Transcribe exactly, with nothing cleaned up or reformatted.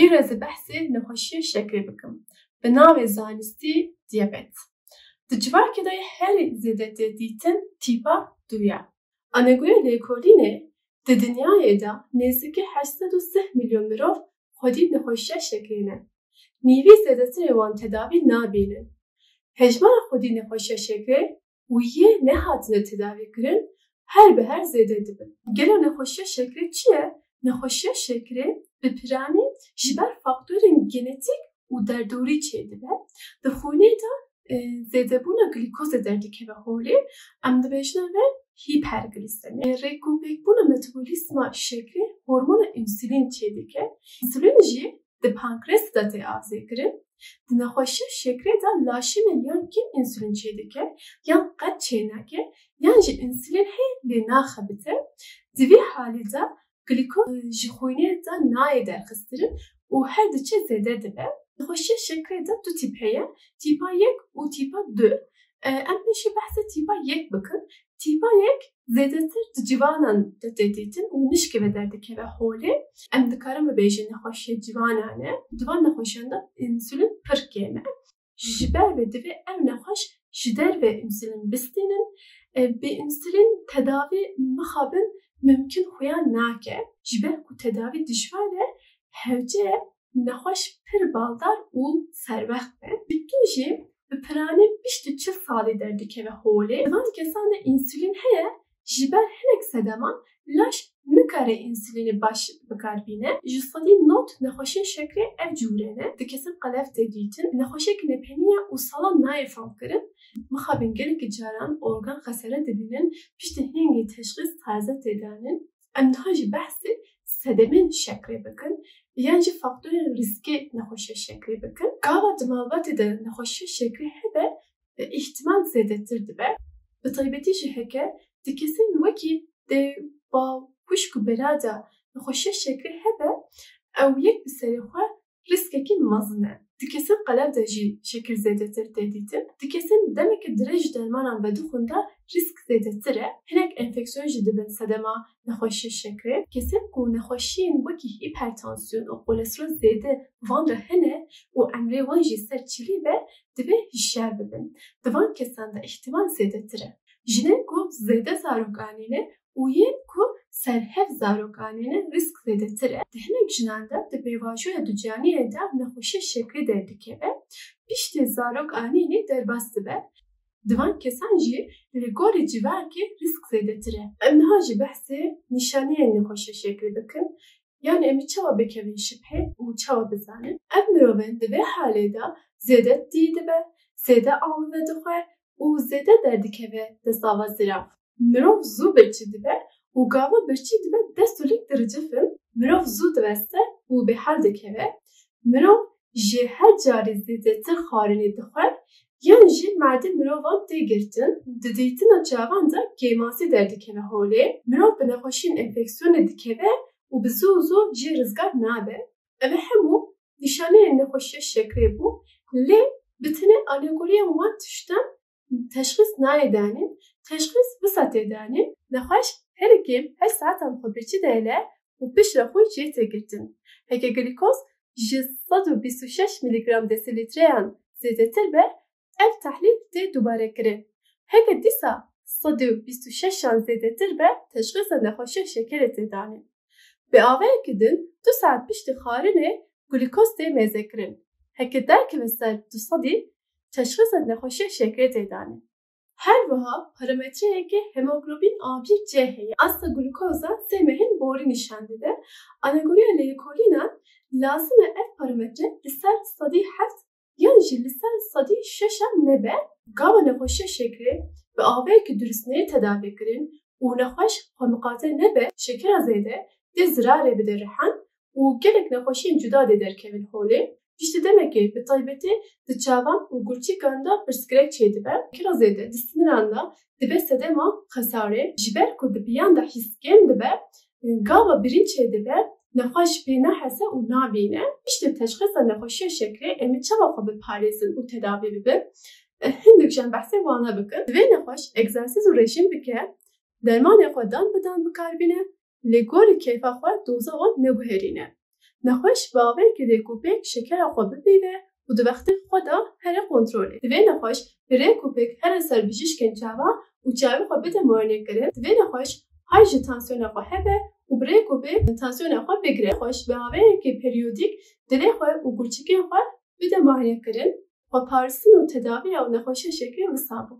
Îro ez ê behsê nexweşiyê şekrê bikim. Bi navê zanistî diyabet. Di civakê de her zêde tê dîtin tîpa du ye. Anegoriya lêkolînê di dinyayê de nêzîkî heşt sed û sih milyon mirov xwedî nexweşiya şekrê ne. Nîvî zêdetirê wan tedavî nabînin. Hejmara xwedî nexweşiya şekrê û yê nehatine tedavîkirin her bi her zêde dibin. Gelo nexweşiya şekrê çi ye? Nexweşiya şekrê bi piranî ji ber faktorên genetîk û derdorî çêdibe. Di xwînê de, e, zêdebûna glîkozê derdikeve holê, em dibêjine vê hîperglîsemi. Rêkûpêkbûna metabolîzma şekrê hormona însûlîn çêdike. Însûlîn jî di pankreasê de tê azêkirin. Di nexweşiya şekrê de laşê me yan kêm însûlîn çêdike, yan qet çênake, yan jî însûlîn heye lê naxebite. Di vî halî de glîkoz ji xwînê de nayê derxistirin û her diçe zêde dibe. Nexweşiya şekrê de du tîp heye, tîpa yek û tîpa du. E, em pêşî behsê tîpa yek bikin. Tîpa yek zêdetir di ciwanan de tê dîtin û nişkê ve derdikeve holê. Em dikarin bibêjin nexweşiya ciwanan e. Di van nexweşiyan de însûlîn pir kêm e. Ji ber vê divê ev nexweş ji derve însûlîn bistînin. E, bê însûlîn tedavî mixabin mimkun xuya nake. Ji ber ku tedavî dijwar e, hewce ye nexweş pir baldar û serwext be. Bi tu jî bi piranî piştî çil salî derdikeve holê. Di van kesan de însûlîn heye, ji ber hinek sedeman laş nikare însûlînê baş bi kar bîne. Ji sedî nod nexweşiyên şekrê ev cûre ne. Di kesên qelev tê dîtin. Nexweşiyek nepênî ye û salan nayê famkirin. Mixabin gelekî caran organ xesere dibînin, piştî hingê teşxîs taze tê danîn. Em niha jî behsê sedemên şekrê bikin, yan jî faktorên rîskê nexweşiya şekrê bikin. Gava di malbatê de nexweşiya şekrê hebe, e, îhtimal zêdetir dibe. Bi taybetî jî heke di kesên wekî dê, bav, xwişk û bera de nexweşiya şekrê hebe, ew yek bi serê xwe rîskekî mezin e. Di kesên qelev de jî şekir zêdetir tê dîtin. Di kesên demeke dirêj dermanan vedixwin de rîsk zêdetir e. Hinek enfeksiyon jî dibin sedema nexweşiya şekrê. Kesên ku nexweşiyên wekî hîpertansiyon û kolesterol zêde van re hene û emrê wan jî ser çilî be, divê hişyar bibin. Di van kesan de îhtimal zêdetir e. Jinên ku zêde zarok anîne û yên ku serhev zarok anîne rîsk zêdetir e. Di hinek jinan de di pêvajoya ducaniyê de nexweşiya şekrê derdikeve, piştî zarok anînê derbas dibe. Di van kesan jî li gorî civakê rîsk zêdetir e. Em niha jî behsê nîşaneyên nexweşiya şekrê bikin. Yanî em ê çawa bikevin şibhê û çawa bizanin? Ev mirovên di vê halê de zêde tî dibe, zêde av vedixwe û zêde derdikeve destava zirav. Mirov zû birçî dibe û gava birçî dibe dest û lîk diricifin. Mirov zû diweste û bêhal dikeve. Mirov jê her carî zêdetir xwarinê dixwe yan jî madê mirovan tê girtin. Di dîtina çavan de kêmasî derdikeve holê. Mirov bi nexweşiyên enfeksiyonê dikeve û bi zû zû jê rizgar nabe. Ev hemû nîşaneyên nexweşiya şekrê bû, lê bi tenê alegoriya wan tiştan teşxîs nayê danîn, teşxîs wisa tê danîn, nexweş herî kêm heşt saetan xwe birçî dihêle û piştre xwe jê tê girtin. Heke glîkoz ji sed û bîst û şeş mîlîgram desilîtreyan zêdetir be, ev tehlîl tê dubarekirin. Heke dîsa sed û bîst û şeşan zêdetir be, teşxîsa nexweşiya şekerê tê danîn. Bi avayekî din, du saet piştî xwarinê glîkoz tê mêzekirin. Heke derkeve ser du sedî, teşxîsa nexweşiya şekerê tê danîn. Her wiha parametreyeke hemoglobîn A bir C heye. Asta glûkoza sê mehên borî nîşan dide. Alegoriya lêkolînan lazim e ev parametre li ser sedî heft yan jî li ser sedî şeşan nebe. Gava nexweşiya şekerê bi avayekî durist neyê tedavîkirin û nexweş xwe miqate nebe şekera zêde, dê zirarê bide rihan û gelek nexweşiyên cuda dê derkevin holê. Piştî demekê bi taybetî di çavan û gurçîkan de pirsgirêk çêdibe. Şekera zêde di siniran de dibe sedema xesarê. Ji ber ku di piyan de hîs kêm dibe, gava birîn çêdibe, nexweş pê nehese û nabîne. Piştî teşxîsa nexweşiya şekerê em ê çawa xwe biparêzin û tedavî bibin? Hindik ji em behsê wana bikin. Divê nexweş egzersîz û rejîm bike, dermanê xwe dan bi dan bikarbîne, lê gorî keyfa xwe doza wan neguherîne. Nexweş bi awayekî rêkopêk şekera xwe bipîve û di wextê xwe de here kontrolê. Divê nexweş bi rêkopêk here ser bijîşkên çavan û çavê xwe bide muayenekirin. Divê nexweş hay ji tansiyona xwe hebe û bi rêkopêk tansiyona xwe bigire. Nexweş bi awayekî periyodîk dilê xwe û gurçikên xwe bide muayenekirin. Xweparistin û tedaviya nexweşa şekerê wisa bû.